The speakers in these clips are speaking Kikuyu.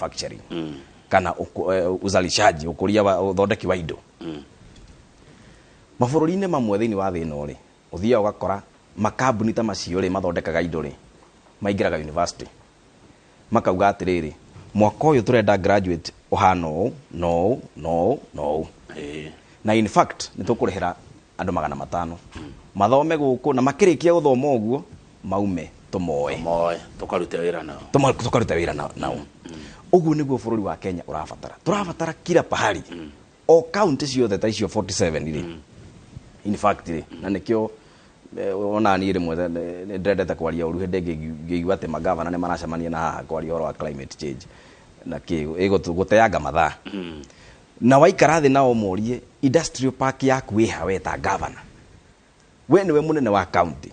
Manufacturing kana uzalishaji, ũkũria wa ũthondeki wa indo. Mabũrũri-inĩ mamwe thĩinĩ wa thĩ ĩno rĩ, ũthiaga ũgakora makambuni ta macio rĩ, mathondekaga indo rĩ, maingĩraga university makauga atĩrĩrĩ, mwaka ũyũ tũrenda graduate ũhana ũũ na ũũ na ũũ na ũũ, na in fact nĩ tũkũrĩhĩra andũ 500 mathome gũkũ, na makĩrĩkia gũthoma ũguo maume tũmoe. Moe tũkarute wĩra nao. Tũkaruta wĩra nao. Ũguo nĩguo bũrũri wa Kenya ũrabatara. Tũrabatara kila pahali, o county ciothe ta icio 47 rĩ, in fact rĩ, na nĩkĩo ona niĩ rĩmwe nĩ ndĩrendete kwaria ũru hĩndĩ ĩngĩ ngĩigua atĩ magavana nĩ maracemania na haha kwaria ũhoro wa climate change na kĩ gũteanga mathaa. Na waikara thĩ nao morie, industrial park yaku ĩha? We ta gavana, we nĩwe mũnene wa county,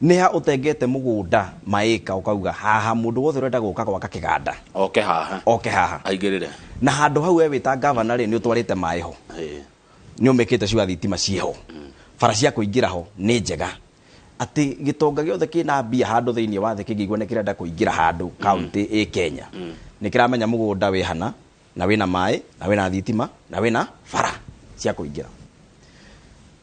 nĩ ha ũtengete mũgũnda maĩka ũkauga haha mũndũ wothe ũrenda gũka gwaka kĩganda oke haha, oke haha, aingĩrĩre? Na handũ hau we wĩ ta gavana rĩ, nĩ ũtwarĩte maĩ ho, nĩ ũmĩkĩte cia thitima ciĩho, bara cia kũingĩra ho nĩ njega, atĩ gĩtonga gĩothe kĩna mbia handũ thĩinĩ wa thĩ kĩngĩigua nĩ kĩrenda kũingĩra handũ county ĩ Kenya, nĩ kĩramenya mũgũnda wĩ hana na wĩna maĩ na wĩna thitima na wĩna bara cia kũingĩra.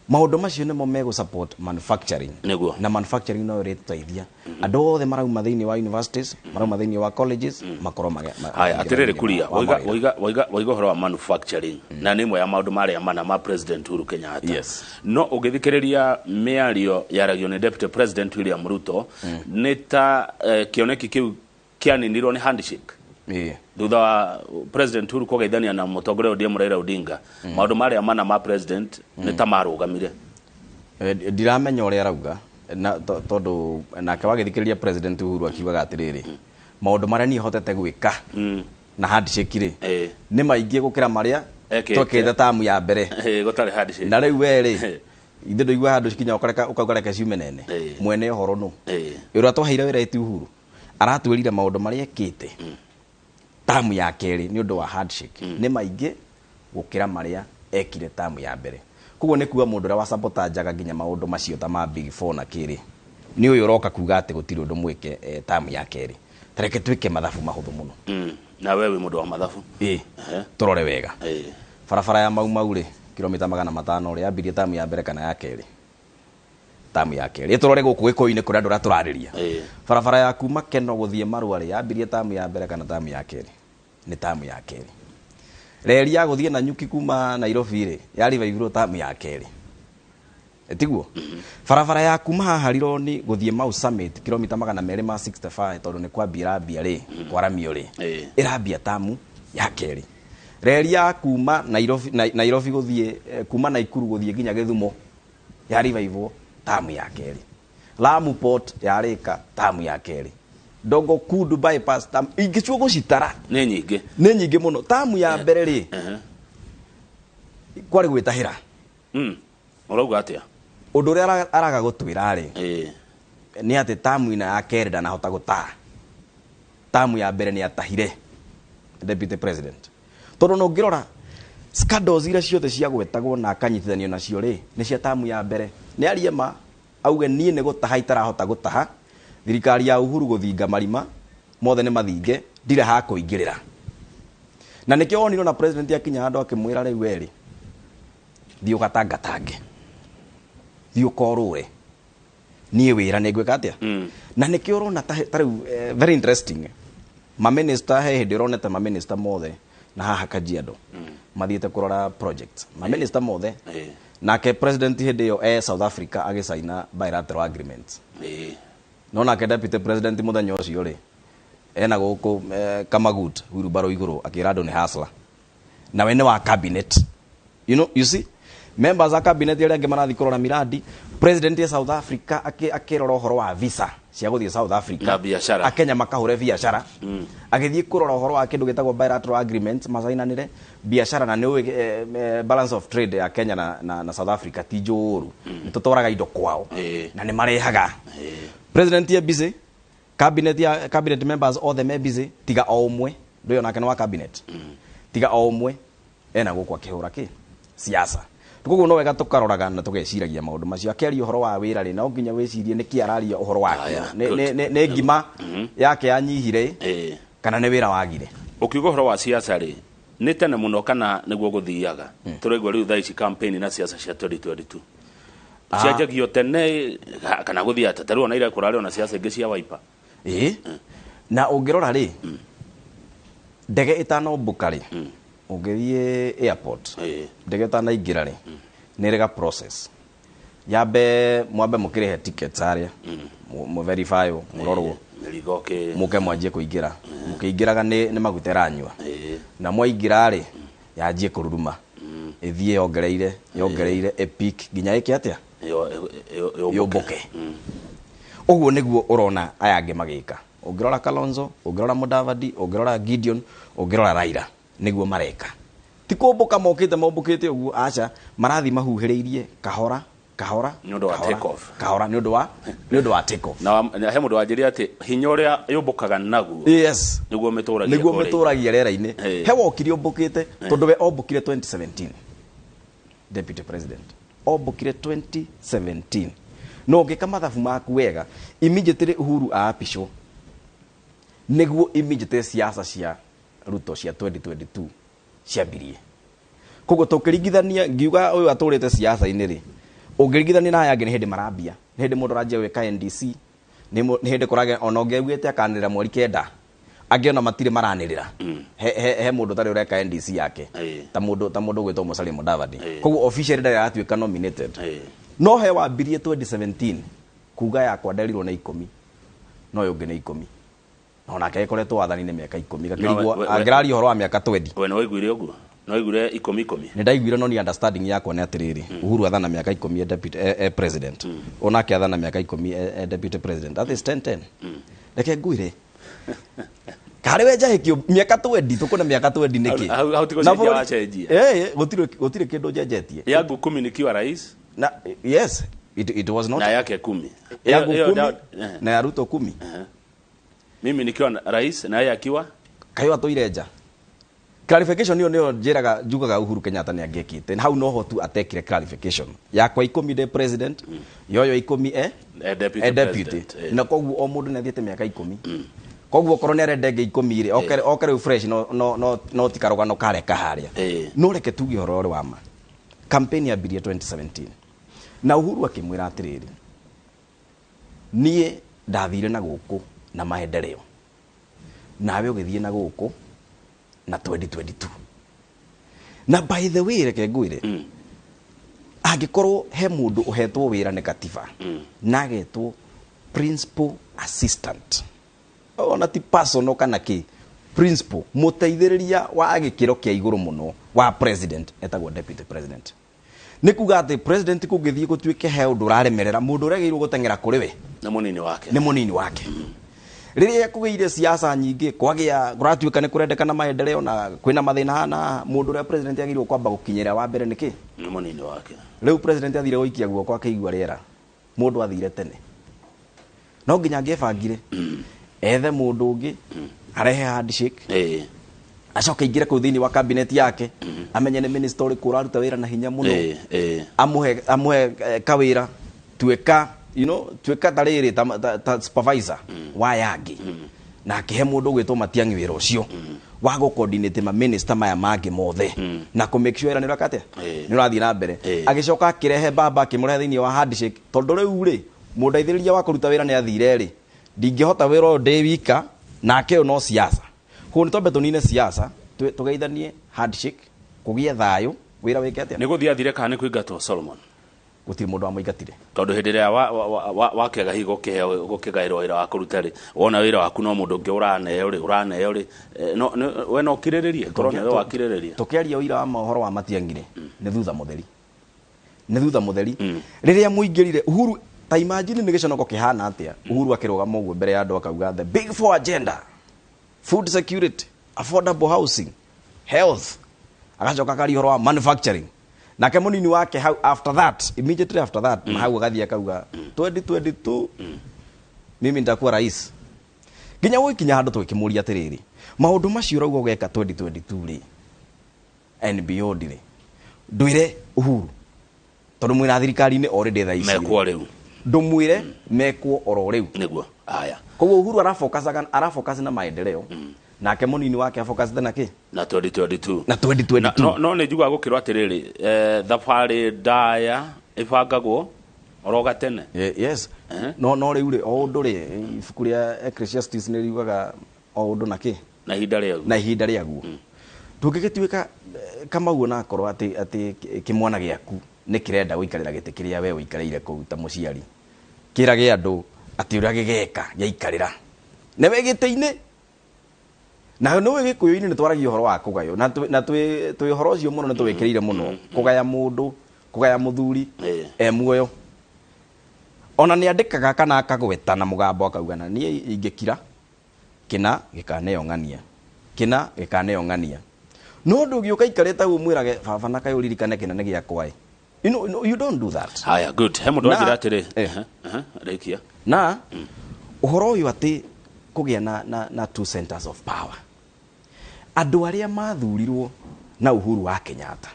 Maũndũ macio nĩmo megũ support manufacturing. Na manufacturing no ĩrĩtũteithia andũ othe marauma thĩinĩ wa universities, marauma thĩinĩ wa colleges, makorwo Haya, makĩingĩra atĩrĩrĩ, thĩinĩ Kuria, wa waiga mawĩra. Waiga ũhoro wa manufacturing na nĩ ĩmwe ya maũndũ marĩa mana ma President Uhuru Kenyatta. No ũngĩthikĩrĩria mĩario yaragio nĩ Deputy President William Ruto, nĩ ta kĩoneki kĩu kĩaninirwo nĩ handshake thutha wa President Uhuru kũgeithania na mũtongoria ODM Raila Odinga. Maũndũ marĩa mana ma president nĩ ta marũgamire. Ndiramenya ũrĩa arauga na tondũ nake wagĩthikĩrĩria President Uhuru akiugaga atĩrĩrĩ, maũndũ marĩa niĩ hotete gwĩka na handshake rĩ, nĩ maingĩ gũkĩra marĩa Ekĩte. twekĩte tamu ya mbere. Gũtarĩ handshake. Na rĩu we rĩ, ithe ndũigua handũ kinya ũkareka ũkauga reke ciume nene. Mwene ũhoro nũ ũrĩa twaheire wĩra ĩti Uhuru aratwĩrire maũndũ marĩa ekĩte tamu ya kerĩ nĩ ũndũ wa handshake nĩ maingĩ gũkĩra marĩa ekire tamu ya mbere. Koguo nĩ kuga mũndũ ũrĩa wasabotanjaga nginya maũndũ macio ta ma Big Four na kĩrĩ nĩ ũyũ ũroka kuga atĩ gũtirĩ ũndũ mwĩke tamu ya kerĩ. Tareke twĩke mathabu mahũthũ mũno. Na we wĩ mũndũ wa mathabu. Ĩ, tũrore wega. Barabara ya Mau Mau rĩ, kilomita 500 rĩ, yambirie tamu ya mbere kana ya kerĩ? Tamu ya kerĩ. Tũrore gũkũ Gĩkũyũ-inĩ kũrĩa andũ arĩa tũrarĩria. Barabara ya kuma Keno gũthiĩ Marua rĩ, yambirie tamu ya mbere kana tamu ya kerĩ? Nĩ tamu ya kerĩ. Reri ya gũthiĩ Nanyuki kuma Nairobi rĩ, yarivaibirwo tamu ya kerĩ, tiguo? Barabara ya kuma haha Rironi gũthiĩ Mau Summit, kilomita 265, tondũ nĩ kwambia ĩrambia rĩ, kwaramio rĩ, ĩrambia tamu ya kerĩ. Reri ya kuma Nairobi, Nairobi gũthiĩ kuma Naikuru gũthiĩ nginya Gĩthumo yarivaivwo tamu ya kerĩ. Lamu Port yarĩka tamu ya kerĩ. Dongo Kundu bypass tamu ingĩtua gũcitara. Nĩ nyingĩ. Nĩ nyingĩ mũno. Tamu ya mbere rĩ, kwarĩ gwĩtahĩra. Ũrauga atĩa? Ũndũ ũrĩa araga gũtwĩra rĩ, nĩ atĩ tamu ĩno ya kerĩ ndanahota gũtaha. Tamu ya mbere nĩ atahire Deputy President, tondũ no ũngĩrora scandals iria ciothe ciagwetagwo na akanyitithanio nacio rĩ, nĩ cia tamu ya mbere. Nĩ arie ma auge, niĩ nĩ gũtaha itarahota gũtaha, thirikari ya Uhuru gũthinga marima mothe nĩ mathinge, ndirĩ ha kũingĩrĩra. Na nĩkĩo wonire ona president akinya handũ akĩmwĩra, rĩu werĩ thiĩ ũgatangatange, thiĩ ũkorũre, niĩ wĩra nĩ ngwĩka atĩa. Na nĩkĩo ũrona ta rĩu very interesting, maminista he hĩndĩ ũronete maminista mothe na haha Kajiado mathiĩte kũrora projects, maminista mothe. Nake president hĩndĩ ĩyo e South Africa agĩcaina bilateral agreements. No nake Deputy President mũthenya ũcio rĩ, ena gũkũ Kamagut wheelbarrow igũrũ akĩra andũ nĩ hustler, na we nĩ wa cabinet. You know, you see, members a cabinet arĩa angĩ marathiĩ kũrora miradi, president ya South Africa akĩrora ũhoro wa visa cia gũthiĩ South Africa Na biacara. Akenya makahũre biacara, agĩthiĩ kũrora ũhoro wa kĩndũ gĩtagwo bilateral agreements macainanĩre biacara. Na nĩ ũĩ balance of trade ya Kenya na South Africa ti njũru, nĩ tũtwaraga indo kwao na nĩ marehaga. President ye busy, cabinet ya cabinet members othe me busy, tiga o ũmwe ndũyũ, nake nĩ wa cabinet, tiga o ũmwe ena gũkũ akĩhũra kĩ siasa. Koguo no wega tũkaroraga na tũgeciragia maũndũ macio. Akĩaria ũhoro wa wĩra rĩ, no nginya wĩcirie nĩkĩ araria ũhoro wake. Aya, Nĩ good. nĩ ngima yake yanyihire kana nĩ wĩra wagire? Ukiuga ũhoro wa siasa rĩ, nĩ tene mũno kana nĩguo gũthiaga? Tũraigua rĩu thaa ici campaign na siasa cia 2022 cianjagio tene kana gũthiĩ atĩa? Ta rĩu ona ira kũrarĩ ona siasa ingĩ cia Wiper. Ĩĩ, na ũngĩrora rĩ, ndege ĩtanombũka rĩ, ũngĩthiĩ airport, ndege ĩtanaingĩra rĩ, nĩ ĩrĩ ga process. Yambe mwambe mũkĩrĩhe tickets harĩa, mũ verify, mũrorwo, mĩrigo kĩ mũke mwanjie kũingĩra. Mũkĩingĩraga nĩ maguta ĩranyua. Na mwaingĩra rĩ, yanjie kũruruma, ĩthiĩ yongereire yongereire, ĩpeak nginya ĩke atĩa? Yũmbũke. Yũmbũke. Ũguo nĩguo ũrona aya angĩ magĩka. Ũngĩrora Kalonzo, ũngĩrora Mudavadi, ũngĩrora Gideon, ũngĩrora Raila, nĩguo mareka. Ti kũmbũka mokĩte mombũkĩte ũguo, aca, marathiĩ mahuhĩrĩirie kahora kahora. Nĩ ũndũ wa kahora, take off. Kahora, nĩ ũndũ wa take off. Na he mũndũ wanjĩrire atĩ hinya ũrĩa yũmbũkaga naguo nĩguo mĩtũragia nĩguo kũrĩa. Mĩtũragia rĩera-inĩ. He wokire ũmbũkĩte, tondũ we ombũkire 2017, deputy president ombũkire 2017. No ũngĩka mathabu maku wega, immediately Uhuru aapishwo, nĩguo immediately siasa cia Ruto cia 2022 ciambirie. Koguo tũkĩringithania, ngiuga ũyũ atũrĩte siasa-inĩ rĩ, ũngĩringithania na aya angĩ, nĩ hĩndĩ marambia, nĩ hĩndĩ mũndũ aranjia gwĩka NDC, nĩ hĩndĩ kũragĩa ona ũngĩaugĩte akanĩrĩra mweri 9, angĩ ona matirĩ maranĩrĩra. He mũndũ ũtarĩ ũreka NDC yake, ta mũndũ ũgwĩtwo Musalia Mudavadi. Koguo officially ndarĩ aratuĩka nominated. No he wambirie 2017 kuga yakwa nderirwo nĩ 10, no ũyũ ũngĩ nĩ 10, onake ĩkoretwo wathani-inĩ mĩaka 10, gakĩrigwo angĩraria ũhoro wa mĩaka 20. We nĩ waiguire ũguo? Nĩ waiguire ikũmi ikũmi? Nĩ ndaiguire, no ni understanding yakwa nĩ atĩrĩrĩ, Uhuru athana mĩaka 10 e deputy, e president, onake athana mĩaka 10 e deputy president, that is 10 10. Reke ngwĩre karĩ we njahĩkio mĩaka 20, tũkũna mĩaka 20 nĩkĩ? Hau ti Na gũcenjia bũrũri- wacenjia. Gũtirĩ kĩndũ njenjetie. Yangu 10 nikiwa rais. Na yes, it was not Na yake 10. Yangu Hiyo- hiyo 10 na ya Ruto 10. Mimi nikiwa rais na yeye akiwa Kayo atũire nja. Clarification ĩyo nĩyo njĩraga, njugaga Uhuru Kenyatta nĩ angĩekĩte hau, noho tu atekire clarification yakwa 10 ndĩ president, yoyo 10 e deputy e deputy. president. Na koguo o mũndũ nĩ athiĩte mĩaka 10. Koguo okorwo nĩ arenda ĩngĩ 10 rĩ, oke rĩu fresh, no ti karũgano karĩa kaharĩa. No reke tuge ũhoro ũrĩ wa ma, campaign yambirie 2017 na Uhuru akĩmwĩra atĩrĩrĩ, niĩ ndathire na gũkũ na maendeleo, nawe ũgĩthiĩ na gũkũ na 2022. Na by the way, reke ngwĩre, angĩkorwo he mũndũ ũhetwo wĩra nĩ katiba na agetwo principal assistant, ona ti personal kana kĩ, principal, mũteithĩrĩria wa gĩkĩro kĩa igũrũ mũno wa president, etagwo deputy president. Nĩ kuga atĩ president kũngĩthiĩ gũtuĩke he ũndũ ũraremerera, mũndũ ũrĩa agĩrĩirwo gũteng'era kũrĩ we na mũnini wake. Nĩ mũnini wake. Rĩrĩa kũgĩire siasa nyingĩ, kwagĩa kũratuĩka nĩ kũrendekana maendeleo na kwĩna mathĩna hana, mũndũ ũrĩa president agĩrĩirwo kwamba gũkinyĩra wa mbere nĩ kĩ? Nĩ mũnini wake. Rĩu president athire gũikia guoko akĩigua rĩera mũndũ athire tene, no nginya angĩebangire ethe mũndũ ũngĩ arehe handshake, acoke aingĩre kũu thĩinĩ wa cabinet yake, amenye nĩ minister ũrĩkũ ũraruta wĩra na hinya mũno, amũhe kawĩra, tuĩka tuĩka ta rĩrĩ ta supervisor wa yangi, na akĩhe mũndũ ũgwĩtwo Matiang'i wĩra ũcio wa gũ coordinate ma minister maya mangĩ mothe na kũ make sure wĩra nĩ ũreka atĩa, nĩ ũrathiĩ na mbere. Agĩcoka akĩrehe baba, akĩmũrehe thĩinĩ wa handshake, tondũ rĩu rĩ, mũndeithĩrĩria wa kũruta wĩra nĩ athire rĩ, ndingĩhota wĩra ũyũ ndĩ wika, nake ũyũ no siasa. Koguo nĩ twambe tũnine siasa, tũgeithanie handshake, kũgĩe thayũ, wĩra wĩke atĩa. Nĩ gũthiĩ athire kana nĩ kũingatwo, Solomon? Gũtirĩ mũndũ wamũingatire. Tondũ hĩndĩ ĩrĩa wakĩaga hihi gũkĩheo gũkĩgaĩrwo wĩra wa kũruta rĩ, wona wĩra waku no mũndũ ũngĩ ũraneo rĩ, we no ũkirĩrĩrie korwo nĩwe wakirĩrĩria. Tũkĩaria ũira wa mohoro wa Matiang'i rĩ, nĩ thutha mũtheri, nĩ thutha mũtheri rĩrĩa mũingĩrire Uhuru. Ta imagine nĩ gĩconoko kĩhana atĩa, Uhuru akĩrũgama ũguo mbere ya andũ akauga the big four agenda, food security, affordable housing, health, agacoka akaria ũhoro wa manufacturing, nake mũnini wake hau after that, immediately after that, hau agathiĩ akauga 2022 mimi nitakuwa rais. Nginya gũgĩkinya handũ tũgĩkĩmũria atĩrĩrĩ, maũndũ macio ũrauga ũgeka 2022 rĩ and beyond rĩ, ndwĩre Uhuru, tondũ mwĩna thirikari-inĩ already thaa ici rĩ. Mekwo rĩu. Ndũmwĩre mekwo oro rĩu. Nĩguo aya. Koguo Uhuru arafocus na maendeleo. Nake munini wake afocusete na ki? Na 2022. Na 2022. No, no nĩ njiguaga gũkĩrwo atĩrĩrĩ, thabarĩ ndaya ĩbangagwo oro gatene. Yes. No no rĩu rĩ, o ũndũ rĩ, ibuku rĩa Ecclesiastes nĩ riugaga o ũndũ na kĩ? Na ihinda rĩaguo. Na ihinda rĩaguo. Tũngĩgĩtuĩka Kamau onakorwo atĩ kĩmwana gĩaku nĩ kĩrenda gũikarĩra gĩtĩ kĩrĩa we ũikarĩire kũu ta mũciari, kĩrage andũ atĩ ũrĩa gĩgeka gĩaikarĩra nĩwe gĩtĩ-inĩ. Na nĩ Gĩkũyũ-inĩ nĩ twaragia ũhoro wa kũgaywo na twĩ ũhoro ũcio mũno, nĩ tũwĩkĩrĩire mũno kũgaya mũndũ, kũgaya mũthuri e muoyo. Ona nĩ andĩkaga kana akagweta na mũgambo akauga na niĩ ingĩkira kĩna gĩkaneo ng'ania, kĩna gĩkaneo ng'ania. No ndũgĩũka ikarĩte ũguo mwĩrage baba na kaĩ ũririkane kĩna nĩ gĩakwa ĩ. You know, no, you don't do that. Haya, good. He mũndũ anjĩra atĩrĩ. Rĩkia. Na ũhoro ũyũ atĩ kũgĩa na two centers of power. Andũ arĩa mathurirwo na Uhuru wa Kenyatta,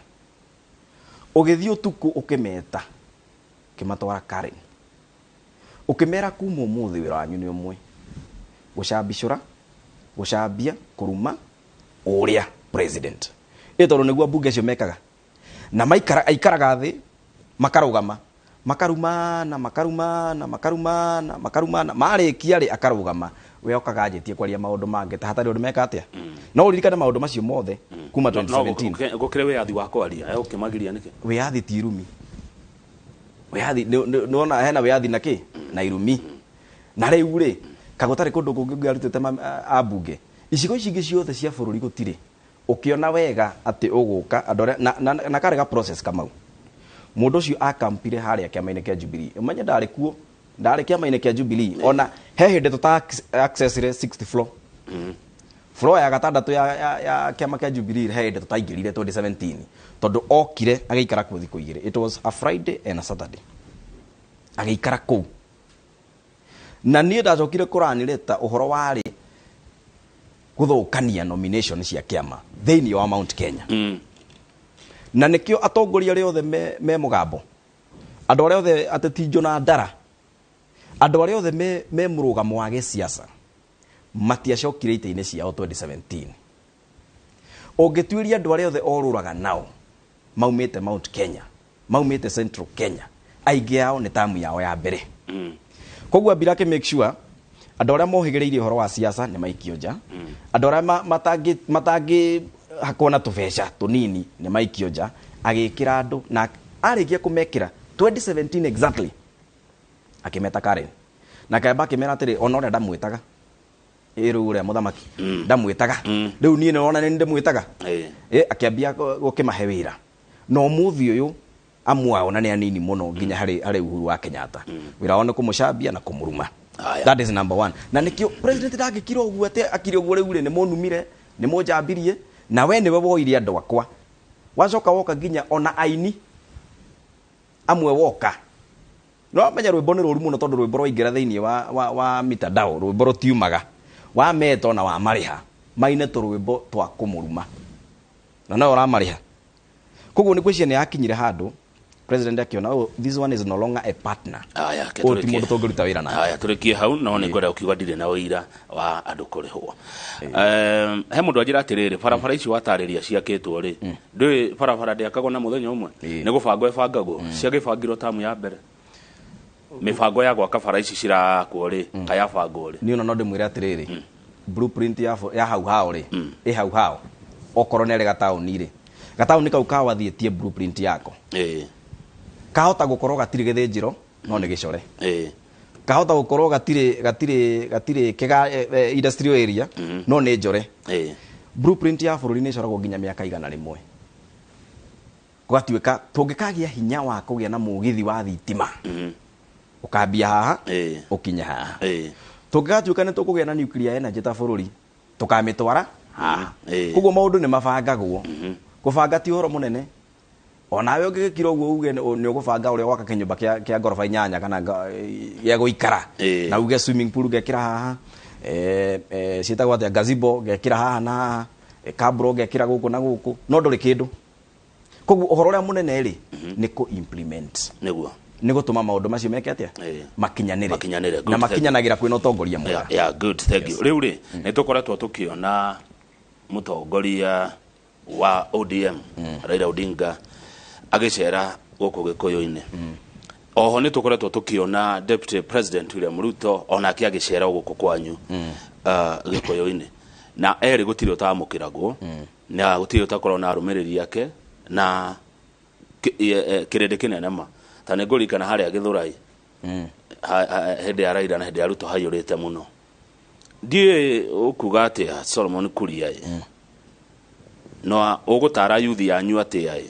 ũgĩthiĩ ũtukũ ũkĩmeta, ũkĩmatwara Karen, ũkĩmera kuma ũmũthĩ wĩra wanyu nĩ ũmwe, gũcambicũra, gũcambia, kũruma ũrĩa president. Ĩ tondũ nĩguo mbunge acio mekaga. Na maikara, aikaraga thĩ, makarũgama, makarumana, makarumana, makarumana, makarumana, marĩkia rĩ akarũgama. We okaga anjĩtie kwaria maũndũ mangĩ ta hatarĩ ũndũ meka atĩa. No ũririkane maũndũ macio mothe kuma 2017. Gũkĩrĩ wĩyathi wa kwaria, ũkĩmagiria nĩkĩ? Wĩyathi ti irumi. Wĩyathi nĩwona hena wĩyathi na kĩ? Na irumi. Na rĩu rĩ, kagũtarĩ kũndũ kũngĩ ũngĩarutĩte ambunge. Icigo ici ingĩ ciothe cia bũrũri gũtirĩ. Ũkĩona wega atĩ ũgũka andũ arĩa na karĩ ga process Kamau. Mũndũ ũcio akampire harĩa kĩama-inĩ kĩa Jubilee. Ũmenye ndarĩ kuo, ndarĩ kĩama-inĩ kĩa Jubilee. Ona he hĩndĩ tũta accessire 6th floor. Floor ya gatandatũ ya kĩama kĩa Jubilee he hĩndĩ tũtaingĩrire 2017. Tondũ okire agĩikara kuo thikũ igĩrĩ. It was a Friday and a Saturday. Agĩikara kũu. Na niĩ ndacokire kũranĩrĩta ũhoro warĩ gũthũkania nomination cia kĩama thĩinĩ wa Mount Kenya. Na nĩkĩo atongoria arĩa othe me mũgambo, andũ arĩa othe ateti Njũ na Ndara, andũ arĩa othe me mũrũgamo wa gĩsiasa matiacokire itĩ-inĩ ciao 2017. Ũngĩtuĩria andũ arĩa othe orũraga nao maumĩte Mount Kenya, maumĩte Central Kenya, aingĩ ao nĩ tamu yao ya mbere. Koguo ambire akĩ make sure andũ arĩa mohĩgĩrĩirie ũhoro wa siasa nĩ maikio nja, andũ arĩa matangĩ hakwo na tũbeca tũnini nĩ maikio nja, agĩkĩra andũ na arĩkia kũmekĩra 2017 exactly akĩmeta Karen. Na akĩamba akĩmera atĩrĩ, ona ũrĩa ndamwĩtaga ĩ rĩu ũrĩa mũthamaki ndamwĩtaga rĩu niĩ nĩwona nĩ ndĩmwĩtaga. Akĩambia gũkĩmahe wĩra. Na ũmũthĩ ũyũ amwe ao na nĩ anini mũno nginya harĩ Uhuru wa Kenyatta. Wĩra wao nĩ kũmũcambia na kũmũruma. That is number one. Na nĩkĩo president ndangĩkira ũguo atĩ akire ũguo rĩu rĩ, nĩ mũnumire, nĩ mũnjambirie, na we nĩwe woire andũ akwa. Wacoka woka nginya ona aini amwe woka. No amenya rwĩmbo nĩ rũru mũno tondũ rwĩmbo rwaingĩra thĩinĩ wa mitandao, rwĩmbo rũtiumaga. Wameta ona wamarĩha, maine tũrwĩmbo twa kũmũruma. Na no ũramarĩha. Koguo nĩ ngwĩciria nĩ yakinyire handũ president akiona, oh, this one is no longer a partner. Aya, Ũyũ ti mũndũ tũngĩruta wĩra nake. Aya, tũrĩkie hau, no nĩ ngwenda ũkiuga ndirĩ na ũira wa andũ kũrĩhwo. He mũndũ anjĩra atĩrĩrĩ, barabara ici watarĩria ciakĩtwo rĩ, ndũĩ barabara ndĩakagwo na mũthenya ũmwe? Nĩ gũbangwo ĩbangagwo. Ciagĩbangirwo tamu ya mbere. Mĩbango ya gwaka bara ici cirakwo rĩ, kayabangwo rĩ. Niĩ ona no ndĩmwĩre atĩrĩrĩ, blueprint ya hau hao rĩ, ĩ hau hao. Okorwo nĩ arĩ gataũni rĩ, gataũni kau kawathietie blueprint yako. Kahota gũkorwo gatirĩ gĩthĩnjĩro, no nĩ gĩcore. Kahota gũkorwo gatirĩ kĩga, industrial area, no nĩ njore. Blueprint ya bũrũri nĩ ĩcoragwo nginya mĩaka 100. Gũgatuĩka tũngĩkagĩa hinya wa kũgĩa na mũgithi wa thitima, ũkambia haha, ũkinye haha. Tũngĩgatuĩka nĩ tũkũgĩa na nuclear energy ta bũrũri, tũkamĩtwara haha. Koguo maũndũ nĩ mabangagwo. Kũbanga ti ũhoro mũnene. Onawe ũngĩgĩkira ũguo uge nĩ ũgũbanga ũrĩa gwaka kĩnyũmba kĩa ngoroba 8 kana gĩa gũikara. Na uge swimming pool ngekĩra haha, ciĩtagwo atĩa, gazebo ngekĩra haha na haha, kabro ngekĩra gũkũ na gũkũ, no ndũrĩ kĩndũ. Koguo ũhoro ũrĩa mũnene rĩ, nĩ kũ implement. Nĩguo. Nĩ gũtũma maũndũ macio meke atĩa? Makinyanĩre. Makinyanĩre. Na makinyanagĩra kwĩna ũtongoria mwega. Yeah, good, thank you. Rĩu rĩ, nĩ tũkoretwo tũkĩona mũtongoria wa ODM Raila Odinga agĩcera gũkũ Gĩkũyũ-inĩ. Oho nĩ tũkoretwo tũkĩona Deputy President William Ruto onake agĩcera gũkũ kwanyu Gĩkũyũ-inĩ, na erĩ gũtirĩ ũtamũkĩragwo na gũtirĩ ũtakorwo na arũmĩrĩri ake na kĩrĩndĩ kĩnene ma. Ta nĩ ngũririkana harĩa Gĩthũrai hĩndĩ ya Raila na hĩndĩ ya Ruto haiyũrĩte mũno. Ndiũĩ ũkuga atĩa Solomon Kuria ĩ, no ũgũtara yuthi yanyu atĩa ĩ,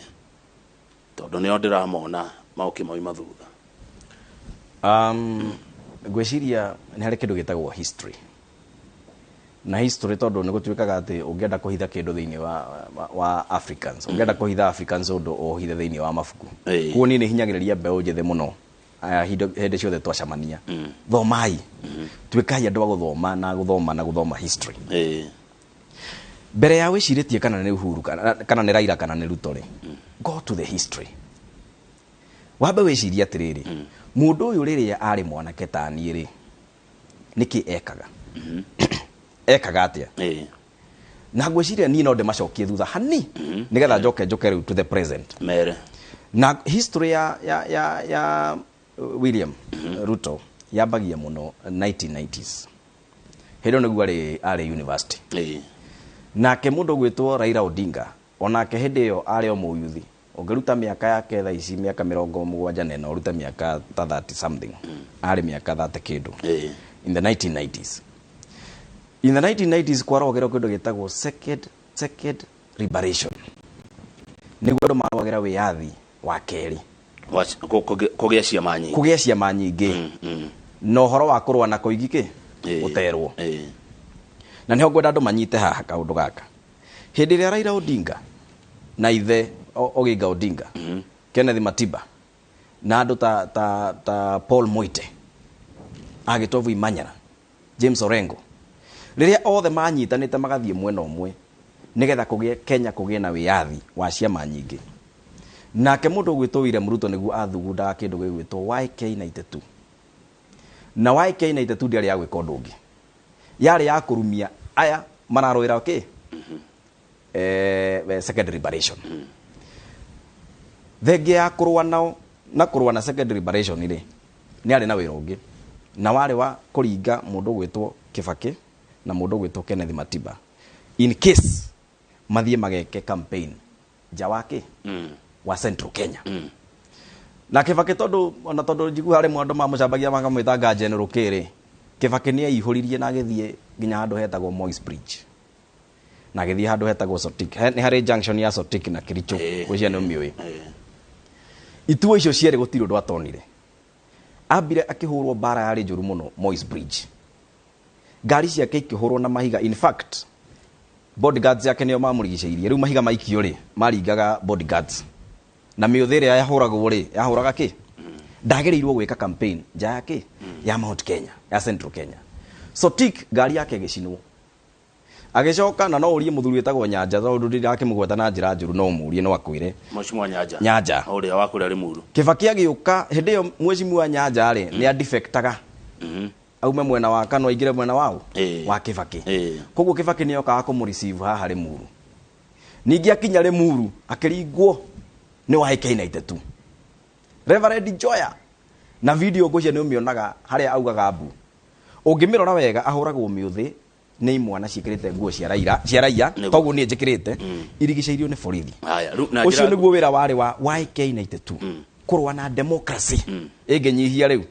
tondũ nĩo ndĩramona maũkĩmoima thutha? Ngwĩciria nĩ harĩ kĩndũ gĩtagwo history, na history tondũ nĩ gũtuĩkaga atĩ ũngĩenda kũhitha kĩndũ thĩinĩ wa Africans, ũngĩenda kũhitha Africans ũndũ ũhithe thĩinĩ wa mabuku. Koguo niĩ nĩ hinyagĩrĩria mbeũ njĩthĩ mũno aya hĩndĩ ciothe twacemania, thomai, tuĩkai andũ a gũthoma na gũthoma na gũthoma history. Mbere ya wĩcirĩtie kana nĩ Uhuru kana nĩ Raila kana nĩ Ruto rĩ, go to the history. Wambe wĩcirie atĩrĩrĩ, mũndũ ũyũ rĩrĩa arĩ mwanake ta niĩ rĩ, nĩkĩ ekaga? Ekaga atĩa? Na ngwĩciria niĩ no ndĩmacokie thutha hani nĩgetha njoke rĩu to the present. Mere. Na history ya William Ruto yambagia mũno 1990s. Hĩndĩ ĩyo nĩguo arĩ university. Nake mũndũ ũgwĩtwo Raila Odinga onake hĩndĩ ĩyo arĩ o mũyuthi. Ũngĩruta mĩaka yake thaa ici mĩaka 74, ũrute mĩaka ta 30 something. Arĩ mĩaka 30 kĩndũ. In the 1990s. In the 1990s kwarũagĩrwo kĩndũ gĩtagwo second liberation. Nĩguo andũ marũagĩra wĩyathi wa kerĩ. Kũgĩa ciama nyingĩ. Kũgĩa ciama nyingĩ. Na ũhoro wa kũrũa na koigi kĩ? Gũterwo. Na nĩho ngwenda andũ manyite haha kaũndũ gaka. Hĩndĩ ĩrĩa Raila Odinga na ithe Oginga Odinga, Kenneth Matiba na andũ ta Paul Moite, Agĩtovu Imanyara, James Orengo, rĩrĩa othe manyitanĩte magathiĩ mwena ũmwe nĩgetha kũgĩe Kenya kũgĩe na wĩyathi wa ciama nyingĩ. Nake mũndũ ũgwĩtwo William Ruto nĩguo athugundaga kĩndũ gĩgwĩtwo YK92. Na YK92 ndĩarĩ ya gwĩka ũndũ ũngĩ, yarĩ ya kũrumia aya mararũĩra kĩ? Second liberation. Thengia ya kũrũa nao na kũrũa na second liberation rĩ, nĩ arĩ na wĩra ũngĩ, na warĩ wa kũringa mũndũ ũgwĩtwo Kibaki na mũndũ ũgwĩtwo Kenneth Matiba in case mathiĩ mageke campaign nja wa kĩ? Wa Central Kenya. Na Kibaki tondũ ona tondũ njiguaga rĩmwe andũ mamũcambagia makamwĩtanga General K rĩ, Kibaki nĩ aihũririe na agĩthiĩ nginya handũ hetagwo Moi's Bridge, na agĩthiĩ handũ hetagwo Sotik. Nĩ harĩ junction ya Sotik na Kericho, gwĩciria nĩ ũmĩũĩ. Ituo icio cierĩ gũtirĩ ũndũ atonire. Ambire akĩhũrwo mbara yarĩ njũru mũno Moi's Bridge, ngari ciake ikĩhũrwo na mahiga. In fact, bodyguards yake nĩo mamũrigicĩirie. Rĩu mahiga maikio rĩ, maringaga bodyguards, na mĩũthĩ ĩrĩa yahũragwo rĩ, yahũraga kĩ? Ndagĩrĩirwo gwĩka campaign nja ya kĩ? Ya Mount Kenya, ya Central Kenya. Sotik ngari yake ĩgĩcinwo. Agĩcoka na no ũrie mũthuri wĩtagwo Nyanja, tondũ ndirakĩmũgweta na njĩra njũru, no ũmũrie no akwĩre. Mheshimiwa Nyanja. Nyanja. Ũrĩa wa kũrĩa Limuru. Kibaki agĩũka hĩndĩ ĩyo Mheshimiwa Nyanja rĩ, nĩ adefectaga. Aume mwena wa Kanu aingĩre mwena wao wa Kibaki. Koguo Kibaki nĩ okaga kũmũreceive haha Limuru. Ningĩ akinya Limuru akĩringwo nĩ wa AK92. Reverend Njoya na video ngũcia nĩ ũmĩonaga harĩa augaga mbu. Ũngĩmĩrora wega ahũragwo mĩũthĩ nĩ imwana ciĩkĩrĩte nguo cia raia, cia raia, toguo niĩ njĩkĩrĩte, irigicĩirio nĩ borithi. Haya, rĩu na Ũcio njĩra nĩguo wĩra warĩ wa YK92. Kũrũa na democracy. Ĩngĩnyihia rĩu.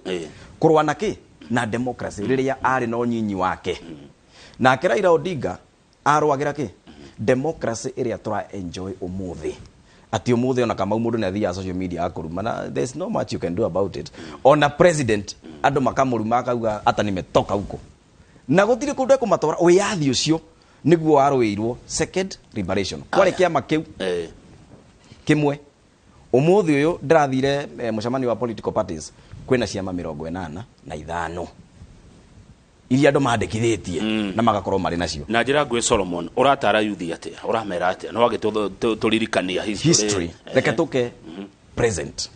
Kũrũa na kĩ? Na democracy rĩrĩa arĩ na ũnyinyi wake. Nake Raila Odinga arũagĩra kĩ? Democracy ĩrĩa tũra enjoy ũmũthĩ. Atĩ ũmũthĩ ona Kamau mũndũ nĩ athiaga social media akũruma, na there's no much you can do about it. Ona president andũ makamũruma akauga hata nimetoka huko. Na gũtirĩ kũndũ ekũmatwara. Wĩyathi ũcio nĩguo warũĩirwo second liberation. Kwarĩ kĩama kĩu kĩmwe. Ũmũthĩ ũyũ ndĩrathire mũcemanio wa political parties, kwĩna ciama 85 iria andũ mandĩkithĩtie na magakorwo marĩ nacio. Na njĩra nguhĩ Solomon, ũratara yuthi atĩa? Ũramera atĩa? No wage tũririkania history. History. Reke tũke present.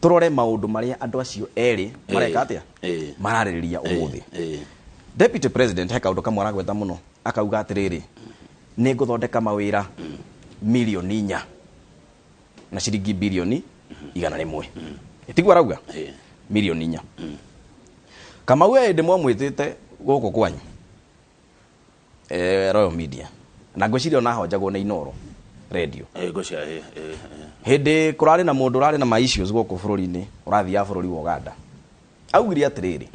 Tũrore maũndũ marĩa andũ acio erĩ mareka atĩa, mararĩrĩria ũmũthĩ. Deputy President he kaũndũ kamwe aragweta mũno, akauga atĩrĩrĩ, nĩ ngũthondeka mawĩra 4 million na ciringi 100 billion. Tiguo arauga? 4 million. Kamau e hĩndĩ mwamwĩtĩte gũkũ kwanyu, Royal Media, na ngwĩciria ona ahonjagwo nĩ Inoro Radio. Ngũcia Hĩndĩ kũrarĩ na mũndũ ũrarĩ na ma issues gũkũ bũrũri-inĩ, ũrathiaga bũrũri wa Uganda, augire atĩrĩrĩ,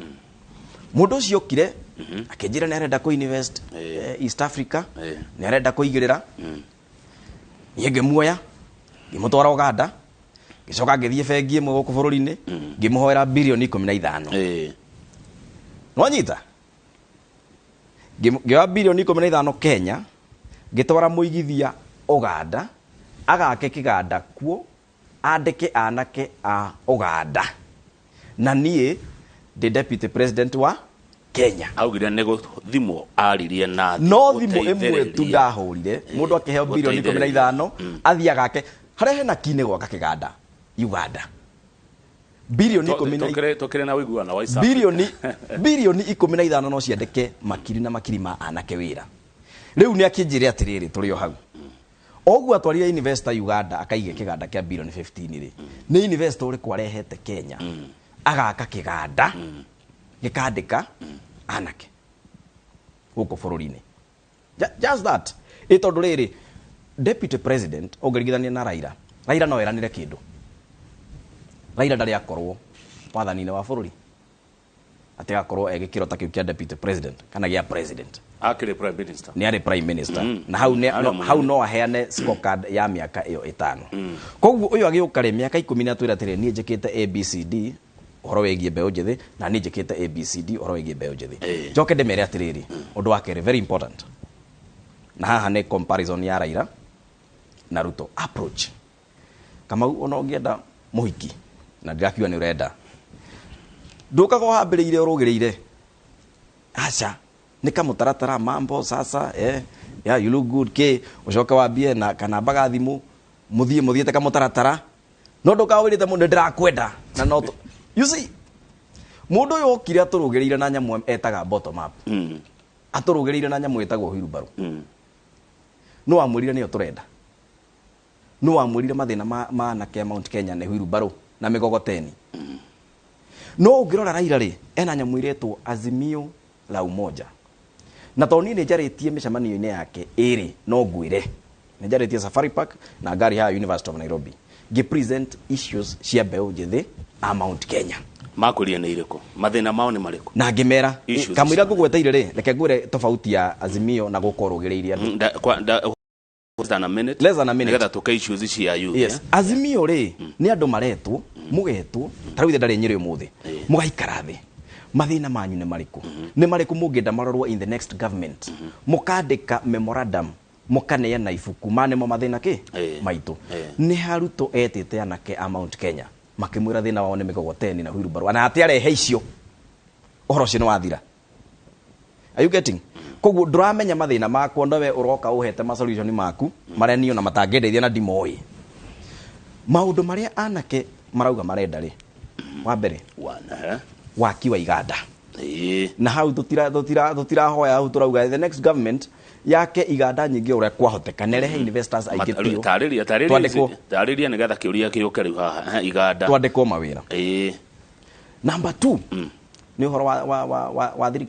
mũndũ ũcio okire akĩnjĩra nĩ arenda kũ invest East Africa, nĩ arenda kũigĩrĩra. Niĩ ngĩmuoya ngĩmũtwara Uganda, ngĩcoka ngĩthiĩ bengi ĩmwe gũkũ bũrũri-inĩ, ngĩmũhoera 15 billion. Nwanyita ngĩoya 15 billion Kenya, ngĩtwara mũigithia Uganda agake kĩganda kuo, andĩke anake a Uganda, na niĩ ndĩ deputy president wa Kenya. Augire nĩ gũthimwo aririe na thĩ No thimũ ĩmwe tu gũteithĩrĩria. Ndahũrire mũndũ akĩheo 15 billion athiĩ agake harĩa hena kinĩ gwaka kĩganda Uganda, bilioni ikũmi na Tũkĩrĩ na ũiguano wa East Africa. 15 billion no ciandĩke makiri na makiri ma anake wĩra. Rĩu nĩ akĩnjĩre atĩrĩrĩ, tũrĩ o hau oguo atwarire investor Uganda akaige kĩganda kĩa 15 billion rĩ, nĩ investor ũrĩkũ arehete Kenya agaka kĩganda gĩkandĩka anake gũkũ bũrũri-inĩ? Just that. Ĩ tondũ rĩrĩ, deputy president ũngĩringithania na Raila, Raila no eranĩre kĩndũ. Raila ndarĩ akorwo wathani-inĩ wa bũrũri atĩ agakorwo egĩkĩro ta kĩu kĩa deputy president kana gĩa president. Akĩrĩ prime minister. Nĩ arĩ prime minister na hau nĩ Arĩ no, mũnene. Hau no aheane scorecard ya mĩaka ĩyo 5. Koguo ũyũ agĩũka rĩ, mĩaka 10 nĩ atwĩra atĩrĩ, niĩ njĩkĩte ABCD ũhoro wĩgiĩ mbeũ njĩthĩ, na niĩ njĩkĩte ABCD ũhoro wĩgiĩ mbeũ njĩthĩ. Njoke ndĩmere atĩrĩrĩ, ũndũ wa kerĩ very important, na haha nĩ comparison ya Raila na Ruto approach. Kamau, ona ũngĩenda mũhiki na ndirakiuga nĩ ũrenda, ndũkaga ũhambĩrĩire ũrũgĩrĩire, aca, nĩ kamũtaratara mambo sasa, yeah, you look good ke ũcoke wambie na kanamba ga thimũ, mũthiĩ mũthiĩte kamũtaratara, no ndũkaga wĩrĩte mũndũ ndĩrakwenda na no you see, mũndũ ũyũ okire atũrũgĩrĩire na nyamũ etaga bottom up, atũrũgĩrĩire na nyamũ ĩtagwo wheelbarrow. No wamwĩrire nĩyo tũrenda? No wamwĩrire mathĩna ma anake a Mount Kenya nĩ wheelbarrow na mĩgogoteni? No ũngĩrora Raila rĩ, ena nyamũ iretwo Azimio la Umoja, na tondũ niĩ nĩ njarĩtie mĩcemanio-inĩ yake ĩrĩ, no ngwĩre nĩ njarĩtie Safari Park na ngari haha University of Nairobi, ngĩ present issues cia mbeũ njĩthĩ a Mount Kenya. Makwĩrire nĩ irĩkũ? Mathĩna mao nĩ marĩkũ? Na ngĩmera Issues kamũira icio. Ngũgweteire rĩ, reke ngwĩre tofauti ya Azimio na gũkorwo rũgĩrĩirie andũ. Less than a minute. Less than a minute. Nĩgetha tũke issues cia youth. Yes. Azimio rĩ, nĩ andũ maretwo, mũgetwo ta rĩu ithe ndarĩ Nyĩrĩ ũmũthĩ, mũgaikara thĩ, mathĩna manyu nĩ marĩkũ, nĩ marĩkũ mũngĩenda marorwo in the next government, mũkandĩka memorandum, mũkaneana ibuku ma nĩmo mathĩna kĩ maitũ. Nĩ haruto etĩte anake a Mount Kenya makĩmwĩra thĩna wao nĩ mĩgogoteni na wheelbarrow, na atĩ arehe icio, ũhoro ũcio nĩ wathira. Are you getting? Koguo ndũramenya mathĩna makwa, nowe ũroka ũhete ma solution maku marĩa niĩ ona matangĩndeithia na ndimoĩ. Maũndũ marĩa anake marauga marenda rĩ, wa mbere, One, eh? Waki wa iganda. Na hau tũtirahoya, hau tũrauga the next government yake iganda nyingĩ ũrĩa kwahoteka na ĩrehe investors aingĩ biũ. Tarĩria, tarĩria. Twandĩkwo. Tarĩria nĩgetha kĩũria gĩũke rĩu haha. Iganda. Twandĩkwo mawĩra. Number 2 nĩ ũhoro wa thirikari.